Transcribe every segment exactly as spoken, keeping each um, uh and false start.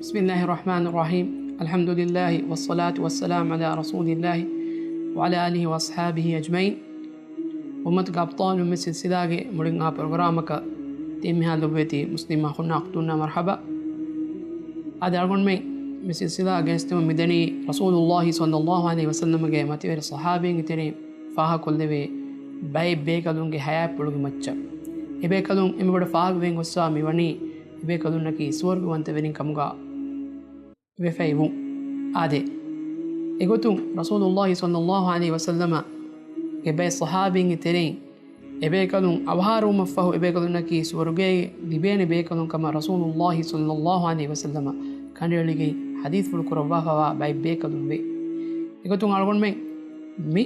بسم الله الرحمن الرحيم. الحمد لله والصلاة والسلام على رسول الله وعلى آله وأصحابه أجمعين. އުއްމަތުގެ އަބްޠާލުން މި ސިލްސިލާގެ މުޅިން އާ ޕްރޮގްރާމަކަށް ތި އެންމެހާ ލޮބުވެތި މުސްލިމް އަޚުންނާ އުޚްތުންނާ މަރްޙަބާ. އާދެ، އަޅުގަނޑުމެން މި ސިލްސިލާ ގެނެސްދެމުން މިދަނީ ރަސޫލުﷲ ޞައްލަﷲ ޢަލައިހި ވަސައްލަމަގެ މަތިވެރި ޞަޙާބީންގެ ތެރެއިން ފާހަގަކޮށްލެވޭ ބައެއް ބޭކަލުންގެ ޙަޔާތްޕުޅުގެ މައްޗަށް. އެބޭކަލުން އެންމެ ބޮޑަށް ފާހަގަވެގެން ގޮއްސަވާ މިވަނީ އެބޭކަލުންނަކީ ސުވަރުގެވަންތަވެރިން ކަމުގަ ވެފައިވުން. އާދެ، އެގޮތުން ރަސޫލުﷲ ޞައްލަﷲ ޢަލައިހި ވަސައްލަމަގެ ބައެއް ޞަޙާބީންގެ ތެރެއިން އެބޭކަލުން އަވަހާރަވުމަށްފަހު އެބޭކަލުންނަކީ ސުވަރުގެއަށް ލިބޭނެ ބޭކަލުން ކަމަށް ރަސޫލުﷲ ޞައްލަﷲ ޢަލައިހި ވަސައްލަމަ ކަނޑައެޅިގެން ޙަދީޘްފުޅު ކުރައްވާފަވާ ބައެއް ބޭކަލުން ވޭ. އެގޮތުން އަޅުގަނޑުމެން މި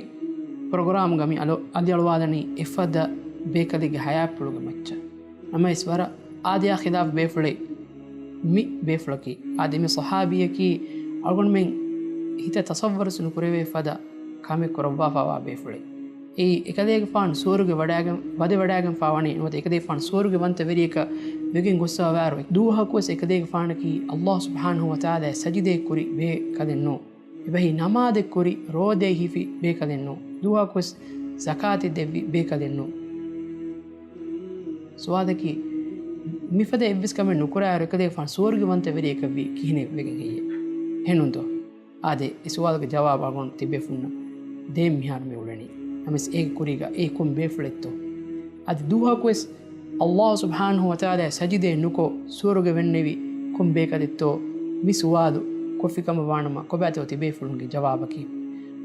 ޕްރޮގްރާމްގަ މި އަލު-، އަލިއަޅުވާލަނީ އެފަދަ ބޭކަލެއްގެ ޙަޔާތްޕުޅުގެ މައްޗަށް. ނަމަވެސް ވަރަށް އާދަޔާ ޚިލާފް ބޭފުޅެއް މި ބޭފުޅަކީ. އާދެ، މި ޞަޙާބީއަކީ އަޅުގަނޑުމެން ހިތަށް ތަޞައްވަރުސް ނުކުރެވޭ ފަދަ ކަމެއް ކުރައްވާފަވާ ބޭފުޅެއް. އެއީ އެކަލޭގެފާނު ސުވަރުގެ ވަޑައިގެން، ވަދެ ވަޑައިގެންފާވަނީ ނުވަތަ އެކަލޭގެފާނު ސުވަރުގެ ވަންތަވެރިޔަކަށް ވެގެން ގޮއްސަވާވާއިރު، ދުވަހަކުވެސް އެކަލޭގެފާނަކީ ﷲ ސުބްޙާނަހޫ ވަތަޢާލާއަށް ސަޖިދައެއް ކުރި ބޭކަލެއް ނޫން. އެބަހީ ނަމާދެއް ކުރި، ރޯދައެއް ހިފި ބޭކަލެއް ނޫން. ދުވަހަކުވެސް ޒަކާތެއް ދެއްވި ބޭކަލެއް ނޫން. ސުވާލަކީ، މިފަދަ އެއްވެސް ކަމެއް ނުކުރާއިރު އެކަލޭގެފާނު ސުވަރުގެ ވަންތަވެރިޔަކަށްވީ ކިހިނެއް ވެގެން ހެއްޔޭ؟ އެހެންނޫންތޯ؟ އާދެ، އެ ސުވާލުގެ ޖަވާބު އަޅުގަނޑު ތިބޭފުޅުންނަށް ދޭން މިހާރު މި އުޅެނީ. ނަމަވެސް އޭގެ ކުރީގަ އެ ކޮން ބޭފުޅެއްތޯ؟ އަދި ދުވަހަކުވެސް ﷲ ސުބްޙާނަހޫ ވަތަޢާލާއަށް ސަޖިދައެއް ނުކޮށް ސުވަރުގެ ވަންނެވި ކޮން ބޭކަލެއްތޯ؟ މި ސުވާލު ކޮށްފި ކަމަށް ވާނަމަ ކޮބާތޯ ތިބޭފުޅުންގެ ޖަވާބަކީ؟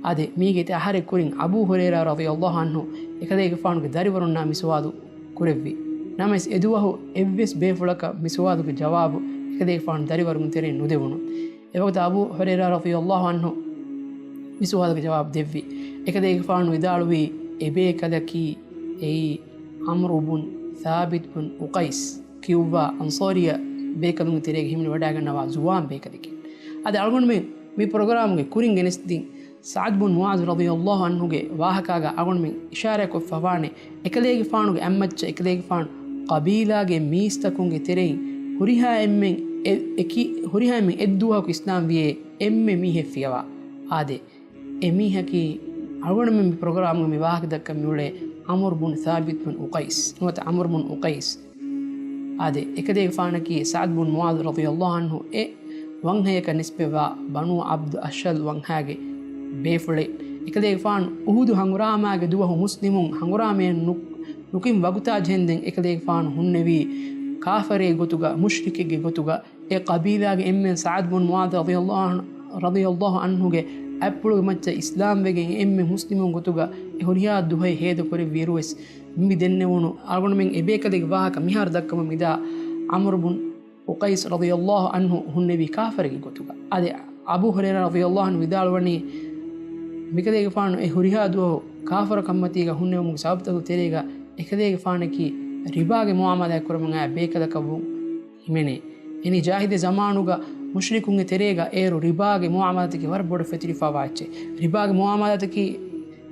އާދެ، މީގެ އަހަރެއް ކުރިން އަބޫ ހުރައިރާ ރަޟިޔަﷲ ޢަންހު އެކަލޭގެފާނުގެ ދަރިވަރުންނާ މި ސުވާލު ކުރެއްވި. ނަމަވެސް އެދުވަހު އެއްވެސް ބޭފުޅަކަށް މި ސުވާލުގެ ޖަވާބު އެކަލޭގެފާނު ދަރިވަރުން ތެރެއިން ނުދެވުނު. އެވަގުތު އަބޫ ހުރައިރާ ރަޟިޔަﷲ ޢަންހު މި ސުވާލުގެ ޖަވާބު ދެއްވި. އެކަލޭގެފާނު ވިދާޅުވީ، އެބޭކަލަކީ އެއީ ޢަމްރު ބުން ޘާބިތު ބުން އުޤައިސް ކިޔުއްވާ އަންޞާރިއްޔަ ބޭކަލުންގެ ތެރޭގަ ހިމެނިވަޑައިގަންނަވާ ޒުވާން ބޭކަލެކޭ. އަދި އަޅުގަނޑުމެން މި ޕްރޮގްރާމުގެ ކުރިން ގެނެސްދިން ސަޢްދު ބުން މުޢާޛު ރަޟިޔަﷲ ޢަންހުގެ ވާހަކާގަ އަޅުގަނޑުމެން އިޝާރާތްކޮށްފަވާނެ، އެކަލޭގެފާނުގެ އަތްމައްޗަށް އެކަލޭގެފާނު ޤަބީލާގެ މީސްތަކުންގެ ތެރެއިން ހުރިހާ އެންމެން އެ-، އެކި، ހުރިހާ އެންމެން އެއްދުވަހަކު އިސްލާމް ވިޔޭ އެންމެ މީހެއް ފިޔަވާ. އާދެ، އެ މީހަކީ އަޅުގަނޑުމެން މި ޕްރޮގްރާމުގަ މި ވާހަކަ ދައްކަން މިއުޅޭ ޢަމްރު ބުން ޘާބިތު ބުން އުޤައިސް ނުވަތަ ޢަމްރު ބުން އުޤައިސް. އާދެ، އެކަލޭގެފާނަކީ ސަޢްދު ބުން މުޢާޛު ރަޟިޔަﷲ ޢަންހު އެ ވަންހަޔަކަށް ނިސްބަތްވާ ބަނޫ ޢަބްދު އަޝްހަލް ވަންހާގެ ބޭފުޅެއް. އެކަލޭގެފާނު އުޙުދު ހަނގުރާމާގެ ދުވަހު މުސްލިމުން ހަނގުރާމަޔަށް ނު-، ނުކިން ވަގުތާ ޖެހެންދެން އެކަލޭގެފާނު ހުންނެވީ ކާފަރެއްގެ ގޮތުގަ، މުޝްރިކެއްގެ ގޮތުގަ. އެ ޤަބީލާގެ އެންމެން ސަޢްދު ބުން މުޢާޛު ރަޟިޔަﷲ ޢަން-، ރަޟިޔަﷲ ޢަންހުގެ އަތްޕުޅުގެ މައްޗަށް އިސްލާމް ވެގެން އެންމެ މުސްލިމުން ގޮތުގަ އެ ހުރިހާ ދުވަހެއް ހޭދަކުރެއްވިއިރުވެސް، މި ދެންނެވުނު އަޅުގަނޑުމެން އެބޭކަލެއްގެ ވާހަކަ މިހާރު ދައްކަމުން މިދާ ޢަމްރު ބުން އުޤައިސް ރަޟިޔަﷲ ޢަންހު ހުންނެވީ ކާފަރެއްގެ ގޮތުގަ. އާދެ، އަބޫ ހުރައިރާ ރަޟިޔަﷲ ޢަންހު ވިދާޅުވަނީ، މިކަލޭގެފާނު އެ ހުރިހާ ދުވަހު ކާފަރު ކަންމަތީގަ ހުންނެވުމުގެ ސަބަބުތަކުގެ ތެރޭގަ އެކަލޭގެފާނަކީ ރިބާގެ މުޢާމަލާތް ކުރަމުން އައި ބޭކަލަކަށްވުން ހިމެނޭ. އެނީ ޖާހިލީ ޒަމާނުގަ މުޝްރިކުންގެ ތެރޭގަ އޭރު ރިބާގެ މުޢާމަލާތަކީ ވަރަށް ބޮޑަށް ފެތުރިފަވާ އެއްޗެއް. ރިބާގެ މުޢާމަލާތަކީ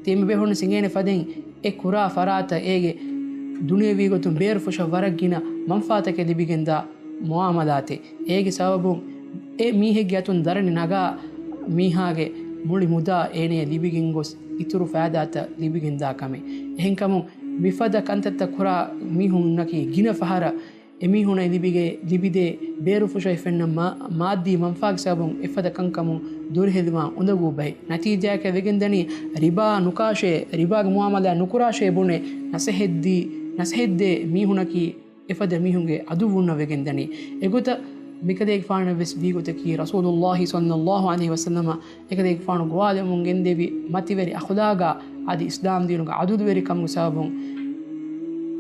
ތިޔަ އެންމެ ބޭފުޅުން އިނގޭނެ ފަދައިން އެ ކުރާ ފަރާތަށް އޭގެ ދުނިޔަވީ ގޮތުން ބޭރުފުށަށް ވަރަށް ގިނަ މަންފާތަކެއް ލިބިގެންދާ މުޢާމަލާތެއް. އޭގެ ސަބަބުން އެ މީހެއްގެ އަތުން ދަރަނި ނަގާ މީހާގެ މުޅި މުދާ އޭނަޔަށް ލިބިގެން ގޮސް އިތުރު ފައިދާތައް ލިބިގެންދާ ކަމެއް. އެހެންކަމުން މިފަދަ ކަންތައްތައް ކުރާ މީހުންނަކީ ގިނަ ފަހަރަށް އެމީހުންނަށް ލިބިގެ-، ލިބިދޭ ބޭރުފުށަށް ފެންނަ މާ-، މާއްދީ މަންފާގެ ސަބަބުން އެފަދަ ކަންކަމުން ދުރުހެލިވާން އުނދަގޫ ބައެއް. ނަތީޖާއަކަށް ވެގެންދަނީ ރިބާ ނުކާށޭ، ރިބާގެ މުޢާމަލާތް ނުކުރާށޭ ބުނެ ނަސޭހަތްދީ، ނަސޭހަތްދޭ މީހުންނަކީ އެފަދަ މީހުންގެ އަދުއްވުންނަށް ވެގެންދަނީ. އެގޮތަށް މިކަލޭގެފާނަށްވެސް ވީގޮތަކީ ރަސޫލުﷲ ޞައްލަﷲ ޢަލައިހި ވަސައްލަމަ އެކަލޭގެފާނު ގޮވާލެވުމުން ގެންދެވި މަތިވެރި އަޚުލާގާ އަދި އިސްލާމްދީނުގެ އަދުލުވެރިކަމުގެ ސަބަބުން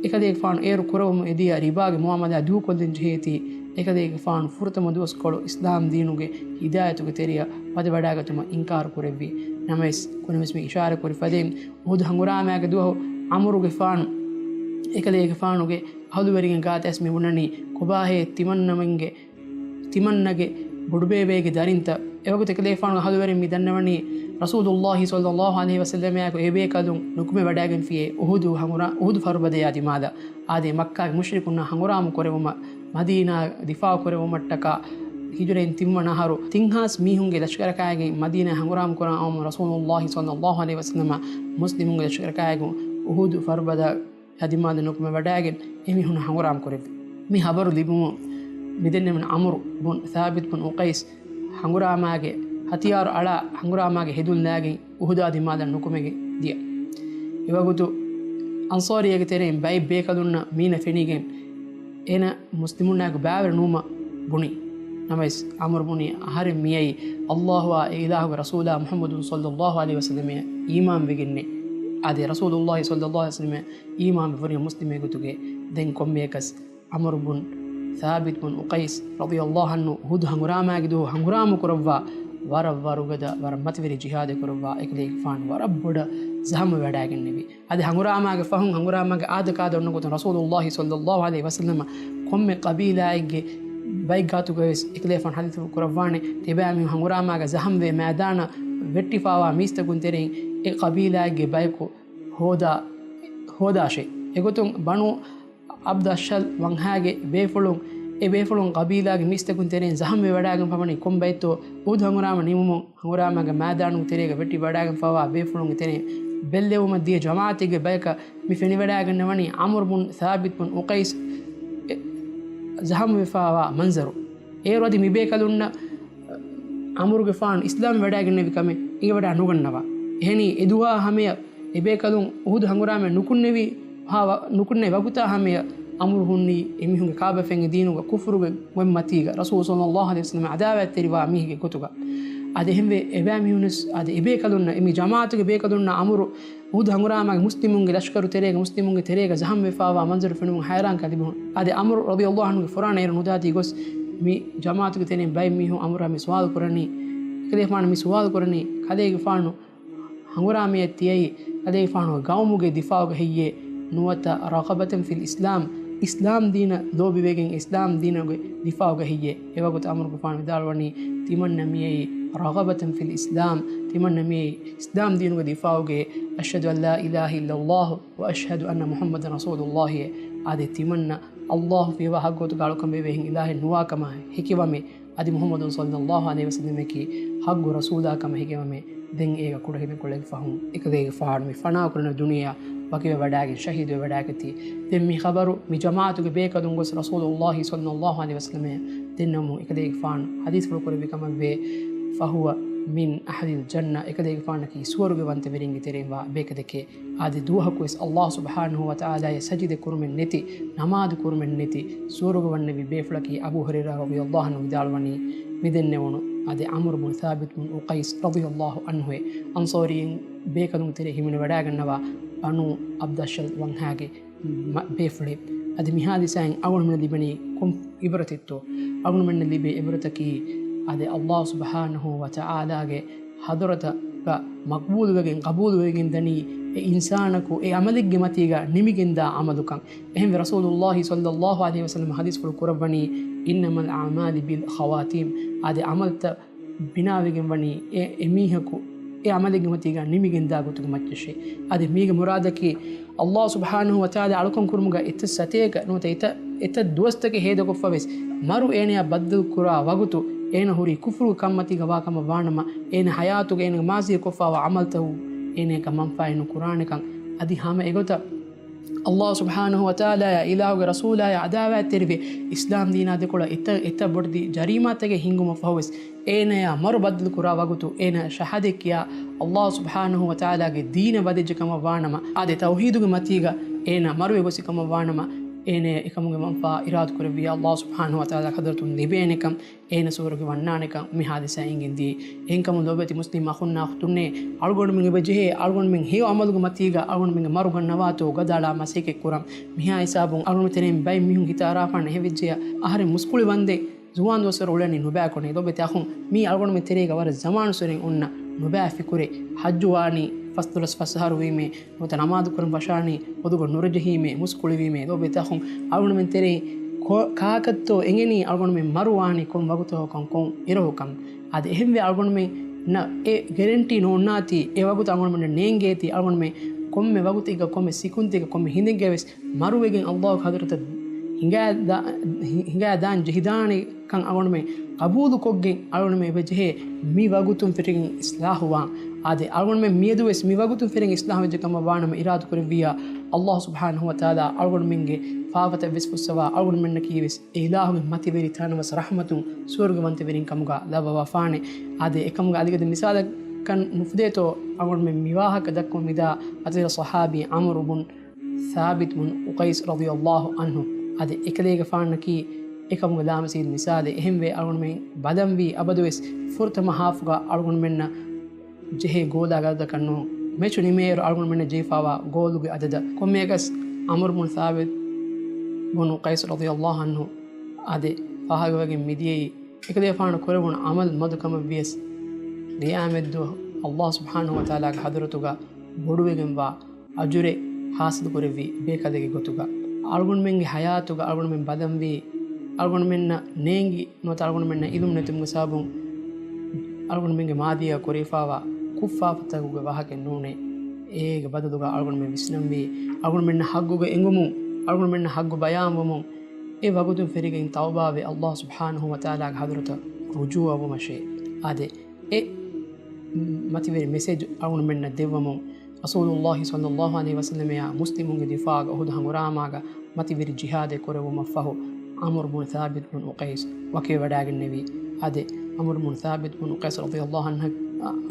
އެކަލޭގެފާނު އޭރު ކުރައްވަމުން އެދިޔަ ރިބާގެ މުޢާމަލާތް ދޫކޮށްލަން ޖެހޭތީ، އެކަލޭގެފާނު ފުރަތަމަ ދުވަސްކޮޅު އިސްލާމްދީނުގެ ހިދާޔަތުގެ ތެރެއަށް ވަދެވަޑައިގަތުމަށް އިންކާރު ކުރެއްވި. ނަމަވެސް، ކުރިންވެސް މި އިޝާރަތް ކުރި ފަދައިން، އުޙުދު ހަނގުރާމައިގެ ދުވަހު ޢަމްރުގެފާނު އެކަލޭގެފާނުގެ އަހުލުވެރިންގެ ގާތަށް އައިސް މި ބުނަނީ، ކޮބާހޭ ތިމަންނަމެންގެ، ތިމަންނަގެ ބޮޑުބޭބެއެއްގެ ދަރިންތަ؟ އެވަގުތު އެކަލޭގެފާނުގެ އަހުލުވެރިން މި ދަންނަވަނީ، ރަސޫލުﷲ ޞައްލަﷲ ޢަލައިހި ވަސައްލަމާއެކު އެބޭކަލުން ނުކުމެވަޑައިގެންފިޔޭ އުޙުދު ހަނގުރާ-، އުޙުދު ފަރުބަދަޔާ ދިމާލަށް. އާދެ، މައްކާގެ މުޝްރިކުންނާ ހަނގުރާމަ ކުރެވުމަށް، މަދީނާ ދިފާޢު ކުރެވުމަށްޓަކާ ހިޖުރައިން ތިންވަނަ އަހަރު ތިން ހާސް މީހުންގެ ލަޝްކަރަކާއިގެން މަދީނާ ހަނގުރާމަ ކުރަން އައުމުން ރަސޫލުﷲ ޞައްލަﷲ ޢަލައިހި ވަސައްލަމަ މުސްލިމުންގެ ލަޝްކަރަކާއިގެން އުޙުދު ފަރުބަދަ ހަދިމާލަ ނުކުމެ ވަޑައިގެން އެމީހުން ހަނގުރާމަ ކުރެއްވި. މި ހަބަރު ލިބުމުން މިދެންނެވުނު ޢަމްރު ބުން ޘާބިތު ބުން އުޤައިސް ހަނގުރާމާގެ ހަތިޔާރު އަޅާ ހަނގުރާމާގެ ހެދުން ލާގެން އުޙުދާ ދިމާލަށް ނުކުމެގެން ދިޔަ. އެވަގުތު އަންޞާރީއެއްގެ ތެރެއިން ބައެއް ބޭކަލުންނަށް މީނަ ފެނިގެން އޭނަ މުސްލިމުންނާއެކު ބައިވެރި ނުވުމަށް ބުނި. ނަމަވެސް ޢަމްރު ބުނި އަހަރެން މިއައީ ﷲ އާ އެ އިލާހުގެ ރަސޫލާ މުޙައްމަދު ޞައްލަﷲ ޢަލައިހި ވަސައްލަމަށް އީމާން ވެގެންނޭ. އާދެ، ރަސޫލުﷲ ޞައްލަﷲ ޢަލައިހި ވަސައްލަމަށް އީމާން ވެ ފުރިހަމަ މުސްލިމެއް ގޮތުގައި ދެން ކޮންމެއަކަސް ޢަމްރު ބުން ޘާބިތު ބުން އުޤައިސް ރަޟިޔަﷲ ޢަންހު އުޙުދު ހަނގުރާމާގެ ދުވަހު ހަނގުރާމަ ކުރައްވާ ވަރަށް ވަރުގަދަ ވަރަށް މަތިވެރި ޖިހާދެއް ކުރައްވާ އެކަލޭގެފާނު ވަރަށް ބޮޑަށް ޒަހަމް ވެވަޑައިގެންނެވި. އަދި ހަނގުރާމާގެ ފަހުން ހަނގުރާމާގެ އާދަކާދަ އޮންނަ ގޮތުން ރަސޫލުﷲ ޞައްލަﷲ ޢަލައިހި ވަސައްލަމަ ކޮންމެ ޤަބީލާއެއްގެ ބައެއް ގާތުގަވެސް އެކަލޭގެފާނު ޙަދީޘްފުޅު ކުރައްވާނެ، ތިބާމީހުން ހަނގުރާމާގަ ޒަހަމްވެ މައިދާނަށް ވެއްޓިފާވާ މީސްތަކުން ތެރެއިން އެ ޤަބީލާއެއްގެ ބަޔަކު ހޯދާ، ހޯދާށޭ. އެގޮތުން ބަނޫ ޢަބްދު އަޝްހަލް ވަންހާގެ ބޭފުޅުން، އެ ބޭފުޅުން ޤަބީލާގެ މީސްތަކުން ތެރެއިން ޒަހަމްވެ ވަޑައިގެން ފަވަނީ ކޮން ބައެއްތޯ، އުޙުދު ހަނގުރާމަ ނިމުމުން ހަނގުރާމާގެ މައިދާނުގެ ތެރޭގަ ވެއްޓި ވަޑައިގެންފަވާ ބޭފުޅުންގެ ތެރެއިން ބެއްލެވުމަށް ދިޔަ ޖަމާޢަތެއްގެ ބަޔަކަށް މި ފެނިވަޑައިގަންނަވަނީ ޢަމްރު ބުން ޘާބިތު ބުން އުޤައިސް ޒަހަމްވެފާވާ މަންޒަރު. އޭރު އަދި މިބޭކަލުންނަށް ޢަމްރުގެފާނު އިސްލާމް ވެވަޑައިގެންނެވި ކަމެއް އެނގިވަޑައި ނުގަންނަވާ. އެހެނީ އެދުވަހާ ހަމަޔަށް އެބޭކަލުން އުޙުދު ހަނގުރާމަ ނުކުންނެވި ހާ ވަ-، ނުކުންނެވި ވަގުތާ ހަމަޔަށް ޢަމްރު ހުންނީ އެމީހުންގެ ކާބަފެން އެ ދީނުގަ ކުފުރުގެ ގޮތް މަތީގަ ރަސޫލު ޞައްލަﷲ ޢަލައިހި ވަސައްލަމަ ޢަދާވާތްތެރިވާ މީހެއްގެ ގޮތުގަ. އަދި އެހެންވެ އެބައިމީހުނަސް އަދި އެބޭކަލުންނަށް އެމީ ޖަމާޢަތުގެ ބޭކަލުންނަށް ޢަމްރު އުޙުދު ހަނގުރާމާގެ މުސްލިމުންގެ ލަޝްކަރު ތެރޭގަ މުސްލިމުންގެ ތެރޭގަ ޒަހަމްވެފާވާ މަންޒަރު ފެނުމުން ހައިރާންކަން ލިބުނު. އަދި ޢަމްރު ރަޟިޔަﷲ ޢަންހުގެ ފުރާނަ އޭރު ނުދާތީ ގޮސް މި ޖަމާޢަތުގެ ތެރެއިން ބައެއް މީހުން ޢަމްރާ މި ސުވާލު ކުރަނީ، އެކަލޭގެފާނު މި ސުވާލު ކުރަނީ، ކަލޭގެފާނު ހަނގުރާމަޔަށް ތިޔައީ ކަލޭގެފާނުގެ ގައުމުގެ ދިފާޢުގެ ހެއްޔޭ ނުވަތަ ރަޣަބަތަން ފިލް އިސްލާމް، އިސްލާމް ދީނަށް ލޯބިވެގެން އިސްލާމް ދީނުގެ ދިފާޢުގެ ހެއްޔޭ؟ އެވަގުތު ޢަމްރުގެފާނު ވިދާޅުވަނީ، ތިމަންނަ މިއައީ ރަޣަބަތަން ފިލް އިސްލާމް، ތިމަންނަ މިއައީ އިސްލާމް ދީނުގެ ދިފާޢުގެ، أشهد أن لا إله إلا الله وأشهد أن محمدا رسول الله، އާދެ، ތިމަންނަ ﷲ ފިޔަވާ ޙައްޤު ގޮތުގަ އަޅުކަން ބޭއްވޭ އެހެން އިލާހެއް ނުވާ ކަމަށް ހެކިވަމޭ. އަދި މުޙައްމަދު ޞައްލަﷲ ޢަލައިހި ވަސައްލަމަކީ ޙައްޤު ރަސޫލާ ކަމަށް ހެކިވަމޭ. ދެން އޭގަ ކުޑަ ހިމެންކޮޅެއްގެ ފަހުން އެކަލޭގެފާނު މި ފަނާ ކުރަން ދުނިޔެއަށް ވަކިވެވަޑައިގެން ޝަހީދުވެވަޑައިގަތީ. ދެން މި ޚަބަރު މި ޖަމާޢަތުގެ ބޭކަލުން ގޮސް ރަސޫލުﷲ ޞައްލަﷲ ޢަލައިހި ވަސައްލަމަށް ދެންނެވުމުން އެކަލޭގެފާނު ޙަދީޘްފުޅު ކުރެއްވި ކަމަށްވޭ، فهو من أهل الجنة، އެކަލޭގެފާނަކީ ސުވަރުގެ ވަންތަވެރިންގެ ތެރެއިން ވާ ބޭކަލެކޭ. އާދެ، ދުވަހަކުވެސް ﷲ ސުބްޙާނަހޫ ވަތަޢާލާއަށް ސަޖިދަ ކުރުމެއް ނެތި، ނަމާދު ކުރުމެއް ނެތި ސުވަރުގެ ވަންނެވި ބޭފުޅަކީ އަބޫ ހުރައިރާ ރަޟިޔަﷲ ޢަންހު ވިދާޅުވަނީ، މިދެންނެވުނު އާދެ، ޢަމްރު ބުން ޘާބިތު ބުން އުޤައިސް ރަޟިޔަﷲ ޢަންހު އެ އަންޞާރީން ބޭކަލުންގެ ތެރެއިން ހިމެނިވަޑައިގަންނަވާ ބަނޫ ޢަބްދު އަޝްހަލް ވަންހާގެ މަ-، ބޭފުޅެއް. އަދި މި ޙާދިސާއިން އަޅުގަނޑުމެންނަށް ލިބެނީ ކޮން ޢިބްރަތެއްތޯ؟ އަޅުގަނޑުމެންނަށް ލިބޭ ޢިބްރަތަކީ، އާދެ، ﷲ ސުބްޙާނަހޫ ވަތަޢާލާގެ ޙަޟްރަތުގަ މަޤްބޫލުވެގެން، ޤަބޫލުވެގެން ދަނީ އެ އިންސާނަކު އެ ޢަމަލެއްގެ މަތީގަ ނިމިގެންދާ ޢަމަލުކަން. އެހެންވެ، ރަސޫލުﷲ ޞައްލަﷲ ޢަލައިހި ވަސައްލަމަ ޙަދީޘްފުޅު ކުރައްވަނީ، إنما الأعمال بالخواتيم، އާދެ، ޢަމަލުތައް ބިނާވެގެން ވަނީ އެ، އެ މީހަކު އެ ޢަމަލެއްގެ މަތީގަ ނިމިގެންދާ ގޮތުގެ މައްޗަށޭ. އަދި މީގެ މުރާދަކީ، ﷲ ސުބްޙާނަހޫ ވަތަޢާލާ އަޅުކަން ކުރުމުގަ އެތައް ސަތޭކަ ނުވަތަ އެތައް، އެތައް ދުވަސްތަކެއް ހޭދަކޮށްފަވެސް، މަރު އޭނަޔާ ބައްދަލު ކުރާ ވަގުތު އޭނަ ހުރީ ކުފުރުގެ ކަންމަތީގަ ވާ ކަމަށް ވާނަމަ، އޭނަ ޙަޔާތުގަ އޭނަގެ މާޒީގަ ކޮށްފާވާ ޢަމަލުތައް އޭނަޔަކަށް މަންފާއެއް ނުކުރާނެކަން. އަދި ހަމަ އެގޮތަށް ﷲ ސުބްޙާނަހޫ ވަތަޢާލާއާ އިލާހުގެ ރަސޫލާއާ ޢަދާވާތްތެރިވެ، އިސްލާމް ދީނާ ދެކޮޅަށް އެތައް، އެތައް ބޮޑެތި ޖަރީމާތަކެއް ހިންގުމަށް ފަހުވެސް، އޭނަޔާ މަރު ބައްދަލު ކުރާ ވަގުތު އޭނަ ޝަހާދަތް ކިޔާ، ﷲ ސުބްޙާނަހޫ ވަތަޢާލާގެ ދީނަށް ވަދެއްޖެ ކަމަށް ވާނަމަ، އާދެ، ތައުޙީދުގެ މަތީގަ އޭނަ މަރުވެ ގޮސް ކަމަށް ވާނަމަ، އޭނަޔަށް އެކަމުގެ މަންފާ އިރާދަ ކުރެއްވިޔާ، ﷲ ސުބްޙާނަހޫ ވަތަޢާލާ ޙަޟްރަތުން ލިބޭނެކަން، އޭނަ ސުވަރުގެ ވަންނާނެކަން މި ޙާދިސާ އެނގެން ދިޔައީ. އެހެންކަމުން ލޯބިވެތި މުސްލިމް އަޚުންނާ އުޚްތުންނޭ، އަޅުގަނޑުމެން އެބަޖެހޭ، އަޅުގަނޑުމެން ހެޔޮ ޢަމަލުގެ މަތީގަ އަޅުގަނޑުމެންގެ މަރު ގަންނަވާތޯ ގަދައަޅާ މަސައްކަތް ކުރަން. މިހާ ހިސާބުން އަޅުގަނޑު ތެރެއިން ބައެއް މީހުން ހިތަށް އަރާފާނެ ހެވިއްޖެޔާ، އަހަރެން މުސްކުޅި ވަންދެން ޒުވާން ދުވަސްވަރު އުޅެނީ ނުބައިކޮށް. ލޯބިވެތި އަޚުން، މީ އަޅުގަނޑުމެން ތެރޭގަ ވަރަށް ޒަމާނުއެއް އޮންނަ ނުބައި ފިކުރެއް. ޙައްޖު ވާނީ ފަސްދޮޅަސް ފަސް އަހަރު ވީމޭ، ނުވަތަ ނަމާދު ކުރަން ފަށާނީ އޮދުގަ ނުރަޖެހީމޭ، މުސްކުޅިވީމޭ. ލޯބިވެތި އަޚުން، އަޅުގަނޑުމެން ތެރެއިން ކޮ-، ކާކަށްތޯ އެނގެނީ އަޅުގަނޑުމެން މަރު ވާނީ ކޮން ވަގުތަކަށް ކޮން އިރަކަށް؟ އަދި އެހެންވެ އަޅުގަނޑުމެންނަށް އެ ގެރެންޓީ ނޯންނާތީ އެ ވަގުތު އަޅުގަނޑުމެންނަށް ނޭނގޭތީ އަޅުގަނޑުމެން ކޮންމެ ވަގުތެއްގަ، ކޮންމެ ސިކުންތެއްގަ، ކޮންމެ ހިނދެއްގަވެސް މަރުވެގެން ﷲގެ ޙަޟްރަތަށް ހިނގާ ދާ-، ހި-، ހިނގާ ދާން ޖެހިދާނެ ކަން އަޅުގަނޑުމެން ޤަބޫލުކޮށްގެން އަޅުގަނޑުމެން އެބަ ޖެހޭ މި ވަގުތުން ފެށިގެން އިޞްލާޙުވާން. އާދެ، އަޅުގަނޑުމެން މިއަދު ވެސް މި ވަގުތުން ފެށިގެން އިޞްލާޙު ވެއްޖެ ކަމަށް ވާނަމަ އިރާދަ ކުރެއްވިއްޔާ، ﷲ ސުބްޙާނަހޫ ވަތަޢާލާ އަޅުގަނޑުމެންގެ ފާފަތައް ވެސް ފުއްސަވާ، އަޅުގަނޑުމެންނަކީ ވެސް އެ އިލާހުގެ މަތިވެރި ތަނަވަސް ރަޙްމަތުން ސުވަރުގަވަންތަވެރިން ކަމުގަ ލައްވަވާފާނެ. އާދެ، އެކަމުގެ އަލިގަދަ މިސާލަކަށް ނުފުދޭތޯ އަޅުގަނޑުމެން މި ވާހަކަ ދައްކަމުން މިދާ މަތިވެރި ޞަޙާބީ ޢަމްރު ބުން ޘާބިތު ބުން އުޤައިސް ރަޟިޔަﷲ ޢަންހު. އާދެ، އެކަލޭގެފާނަކީ އެކަމުގެ ލާމަސީދު މިސާލެއް. އެހެންވެ، އަޅުގަނޑުމެން ބަލަންވީ އަބަދުވެސް ފުރަތަމަ ހާފުގަ އަޅުގަނޑުމެންނަށް ޖެހޭ ގޯލާ ގަދަކަށް ނޫން. މެޗު ނިމޭއިރު އަޅުގަނޑުމެންނަށް ޖެހިފާވާ ގޯލުގެ އަދަދަށް. ކޮންމެއަކަސް ޢަމްރު ބުން ޘާބިތު ބުން އުޤައިސް ރަޟިޔަﷲ ޢަންހު އާދެ، ފާހަގަވެގެން މިދިޔައީ އެކަލޭފާނު ކުރެވުނު ޢަމަލު މަދު ކަމަށް ވިޔަސް، ޤިޔާމަތްދުވަހު ﷲ ސުބްޙާނަހޫ ވަތަޢާލާގެ ޙަޟްރަތުގަ ބޮޑުވެގެންވާ އަޖުރެއް ޙާޞިލު ކުރެއްވީ ބޭކަލެއްގެ ގޮތުގަ. އަޅުގަނޑުމެންގެ ޙަޔާތުގަ އަޅުގަނޑުމެން ބަލަންވީ، އަޅުގަނޑުމެންނަށް ނޭނގި ނުވަތަ އަޅުގަނޑުމެންނަށް އިލްމު ނެތުމުގެ ސަބަބުން އަޅުގަނޑުމެންގެ މާދީއަށް ކުރެވިފާވާ ކުށްފާފަތަކުގެ ވާހަކައެއް ނޫނޭ. އޭގެ ބަދަލުގަ އަޅުގަނޑުމެން ވިސްނަންވީ، އަޅުގަނޑުމެންނަށް ޙައްޤުގެ އެނގުމުން، އަޅުގަނޑުމެންނަށް ޙައްޤު ބަޔާންވުމުން، އެ ވަގުތުން ފެށިގެން ތައުބާވެ، ﷲ ސުބްޙާނަހޫ ވަތަޢާލާގެ ޙަޟްރަތަށް ރުޖޫޢަވުމަށޭ. އާދެ، އެ މަތިވެރި މެސެޖު އަޅުގަނޑުމެންނަށް ދެއްވަމުން، ރަސޫލުﷲ ޞައްލަﷲ ޢަލައިހި ވަސައްލަމައާ މުސްލިމުންގެ ދިފާޢުގަ އުޙުދު ހަނގުރާމާގަ މަތިވެރި ޖިހާދެއް ކުރެއްވުމަށްފަހު، ޢަމްރު ބުން ޘާބިތު ބުން އުޤައިސް ވަކިވެވަޑާގެންނެވި. އާދެ، ޢަމްރު ބުން ޘާބިތު ބުން އުޤައިސް ރަޟިޔަﷲ ޢަންހަ-،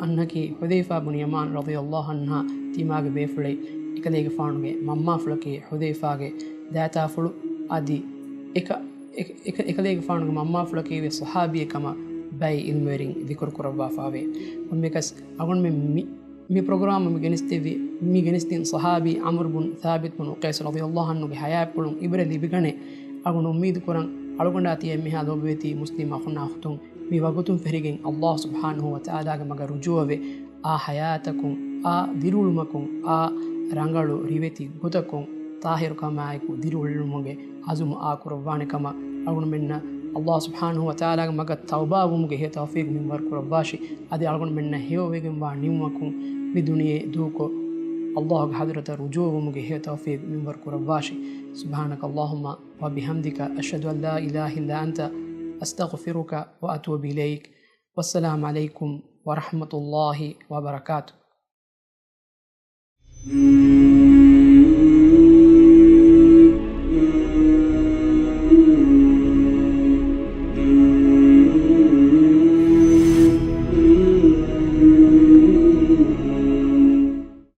ޢަންހަކީ ޙުޛައިފާ ބުން ޔަމާން ރަޟިޔަﷲ ޢަންހާ ތިމާގެ ބޭފުޅެއް. އެކަލޭގެފާނުގެ މަންމާފުޅަކީ ޙުޛައިފާގެ ދައިތާފުޅު. އަދި އެކަ-، އެކަ-، އެކަލޭގެފާނުގެ މަންމާފުޅަކީ ވެސް ޞަޙާބީއެއް ކަމަށް ބައެއް ޢިލްމުވެރިން ޛިކުރު ކުރައްވާފާވޭ. ކޮންމެއަކަސް އަޅުގަނޑުމެން މި، މި ޕްރޮގްރާމަށް މި ގެނެސްދެއްވި، މި ގެނެސްދިން ޞަޙާބީ ޢަމްރު ބުން ޘާބިތު ބުން އުޤައިސް ރަޟިޔަﷲ ޢަންހުގެ ޙަޔާތްޕުޅުން ޢިބްރަތް ލިބިގަނެ. އަޅުގަނޑު އުއްމީދު ކުރަން، އަޅުގަނޑާ ތިޔަ އެންމެހާ ލޯބިވެތި މުސްލިމް އަޚުންނާ އުޚްތުން މި ވަގުތުން ފެށިގެން ﷲ ސުބްޙާނަހޫ ވަތަޢާލާގެ މަގަށް ރުޖޫޢަވެ، އާ ޙަޔާތަކުން، އާ ދިރިއުޅުމަކުން، އާ ރަނގަޅު ރިވެތި ގޮތަކުން، ޠާހިރުކަމާއެކު ދިރިއުޅުމުގެ ޢަޒުމު އާކުރައްވާނެ ކަމަށް އަޅުގަނޑުމެންނަށް ﷲ ސުބްޙާނަހޫ ވަތަޢާލާގެ މަގަށް ތައުބާވުމުގެ ހެޔޮ ތައުފީޤު މިންވަރު ކުރައްވާށި. އަދި އަޅުގަނޑުމެންނަށް ހެޔޮވެގެންވާ ނިޢުމަތް މި ދުނިޔެ ދޫކޮށް، ﷲ ގެ ޙަޟްރަތަށް ރުޖޫޢަވުމުގެ ހެޔޮ ތައުފީޤު މިންވަރު ކުރައްވާށި. سبحانك اللهم وبحمدك، أشهد أن لا إله إلا أنت، أستغفرك وأتوب إليك. والسلام عليكم ورحمة الله وبركاته.